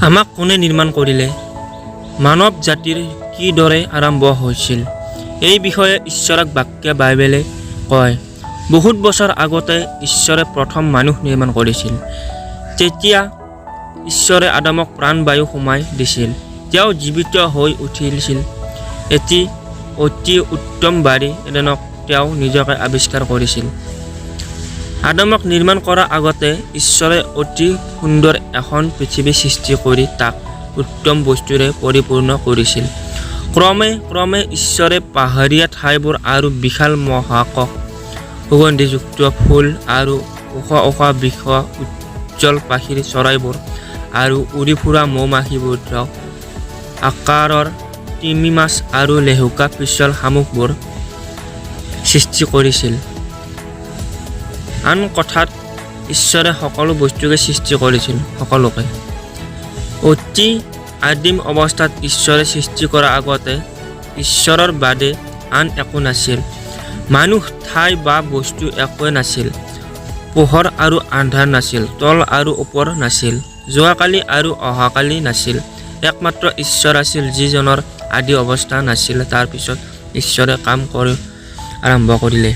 আমাক কোনে নিৰ্মাণ কৰিলে? মানৱ জাতিৰ কিদৰে আৰম্ভ হৈছিল? এই বিষয়ে ঈশ্বৰৰ বাক্য বাইবেলে কয়। বহুত বছৰ আগতে ঈশ্বৰে প্ৰথম মানুহ নিৰ্মাণ কৰিছিল। তেতিয়া ঈশ্বৰে আদমক প্ৰাণবায়ু সোমাই দিছিল। তেওঁ জীৱিত হৈ উঠিছিল। এটি অতি উত্তম বাৰী এডেনত তেওঁ নিজকে আৱিষ্কাৰ কৰিছিল। আদমক নিৰ্মাণ কৰাৰ আগতে ঈশ্বৰে অতি সুন্দৰ এখন পৃথিৱী সৃষ্টি কৰি তাক উত্তম বস্তুৰে পৰিপূৰ্ণ কৰিছিল। ক্ৰমে ক্ৰমে ঈশ্বৰে পাহাৰীয়া ঠাইবোৰ আৰু বিশাল মহাকাশ, সুগন্ধিযুক্ত ফুল আৰু ওখ ওখ বৃক্ষ, উজ্জ্বল পাখিৰ চৰাইবোৰ আৰু উৰি ফুৰা মৌ-মাখিবোৰ, আকাৰৰ তিমিমাছ আৰু লেহুকা পিছল শামুকবোৰ সৃষ্টি কৰিছিল। আন কথাত ঈশ্বৰে সকলো বস্তুকে সৃষ্টি কৰিছিল, সকলোকে। অতি আদিম অৱস্থাত ঈশ্বৰে সৃষ্টি কৰাৰ আগতে ঈশ্বৰৰ বাদে আন একো নাছিল। মানুহ, ঠাই বা বস্তু একোৱেই নাছিল। পোহৰ আৰু আন্ধাৰ নাছিল, তল আৰু ওপৰ নাছিল, যোৱাকালি আৰু অহাকালি নাছিল। একমাত্ৰ ঈশ্বৰ আছিল যিজনৰ আদি অৱস্থা নাছিল। তাৰ পিছত ঈশ্বৰে কাম কৰি আৰম্ভ কৰিলে।